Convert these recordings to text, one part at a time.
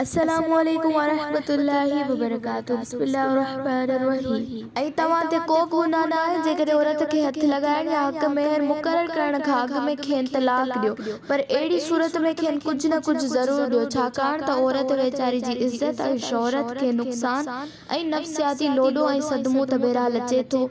السلام عليڪم ورحمة الله وبرڪاته بسم الله الرحمن الرحيم ۽ توهان تي ڪو به گناهه نه آهي جيڪڏهن عورت کي هٿ لڳائڻ يا حق مهر مقرر ڪرڻ کان اڳ ۾ کين طلاق ڏيو پر اهڙي صورت ۾ کين ڪجهه نه ڪجهه ضرور ڏيو ڇاڪاڻ ته عورت ويچاري جي عزت ۽ شهرت کي نقصان ۽ نفسياتي لوڏو ۽ صدمو ته بهرحال اچي ٿو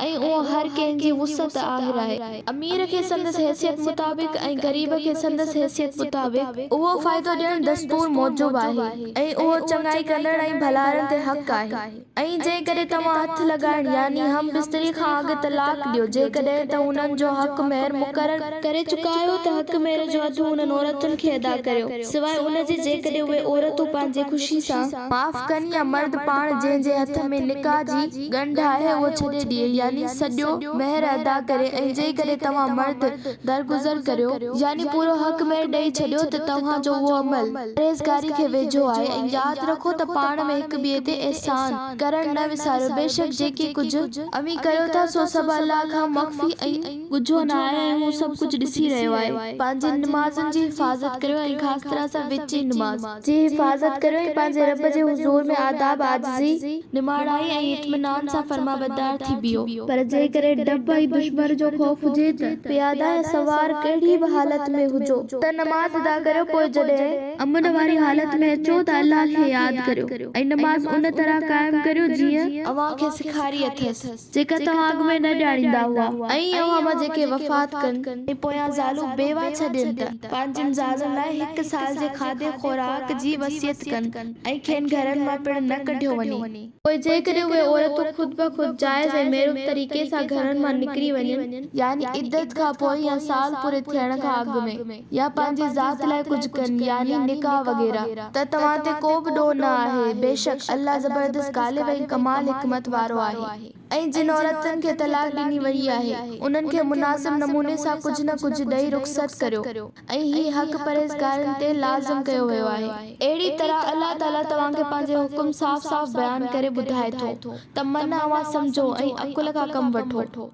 ۽ اهو هر ڪنهن جي وسعت آهر آهي. امير کي سندس حيثيت مطابق ۽ غريب کي سندس حيثيت مطابق اهو فائدو ڏيڻ دستور موجب آهي ۽ اهو چڱائي ڪندڙ ۽ ڀلارن تي حق آهي ۽ جيڪڏهن توهان هٿ لڳائڻ يعني هم بستري کان اڳ طلاق ڏيو جيڪڏهن ته انهن جو حق مهر مقرر ڪري چڪا آهيو ته حق مهر جو اڌ انهن عورتن کي ادا ڪريو سواء ان جي جيڪڏهن اهي عورتون پنهنجي خوشي سان معاف ڪن يا مرد پاڻ جنهن جي هٿ ۾ نڪاح جي ڳنڍ آهي اهو ڇڏي ڏئي يعني سڄو مهر ادا ڪري ۽ جيڪڏهن توهان مرد درگذر ڪريو يعني پورو حق مهر ڏئي ڇڏيو ته توهان جو اهو عمل پرهيزگاري کي ويجهو آهي ۽ ياد رکو ته پاڻ ۾ هڪ ٻئي تي احسان ڪرڻ نه وساريو بيشڪ جيڪي ڪجهه اوهين ڪريو ٿا سو سڀ الله کان مخفي ۽ ڳجهو نه آهي ۽ هو سڀ ڪجهه ڏسي رهيو آهي. پنهنجين نمازن جي حفاظت ڪريو ۽ خاص طرح سان وچين نماز. جي حفاظت ڪريو ۽ پنهنجي رب جي حضور ۾ آداب، عاجزي. نماڻائي ۽ اطمينان سان فرمانبردار ٿي بيهو. پر جيڪڏهن ڊپ ۽ دشمن جو خوف هجي ته. پيادا يا سوار ڪهڙي به حالت ۾ هجو. ته نماز ادا ڪريو پوء جڏهن. امن واري حالت ۾ اچو ته الله کي ياد ڪريو ۽ نماز ان طرح قائم ڪريو جيئن. اوهان کي سيکاري اٿس. جيڪا توهان اڳ ۾ نه ڄاڻيندا هئا. ۽ اوهان مان جيڪي وفات ڪن. ۽ پويان زالون بيوه ڇڏين ته. پنهنجين زالن لاء هڪ سال جي کاڌي خوراڪ جي وصيت ڪن. ۽ کين گهرن مان پڻ نه ڪڍيو وڃي. پوء جيڪڏهن اهي عورتون خود بخود جائز ۽ معروف طريقي سان گهرن مان نڪري وڃن. يعني عدت کان پوء يا سال پوري ٿيڻ کان اڳ ۾، يا پنهنجي ذات لاء ڪجهه ڪن، يعني نڪاح وغيره، ته توهان تي ڪو به ڏوهه نه آهي، بيشڪ الله زبردست غالب ۽ ڪمال حڪمت وارو آهي. ۽ جن عورتن کي طلاق ڏني وئي آهي، انهن کي مناسب نموني سان ڪجهه نه ڪجهه ڏئي رخصت ڪريو، ۽ هي حق پرهيزگارن تي لازم ڪيو ويو آهي. اهڙي طرح الله تعاليٰ توهان کي پنهنجي حڪم صاف صاف بيان ڪري ٻڌائي ٿو، ته من اوهان سمجهو ۽ عقل کان ڪم وٺو.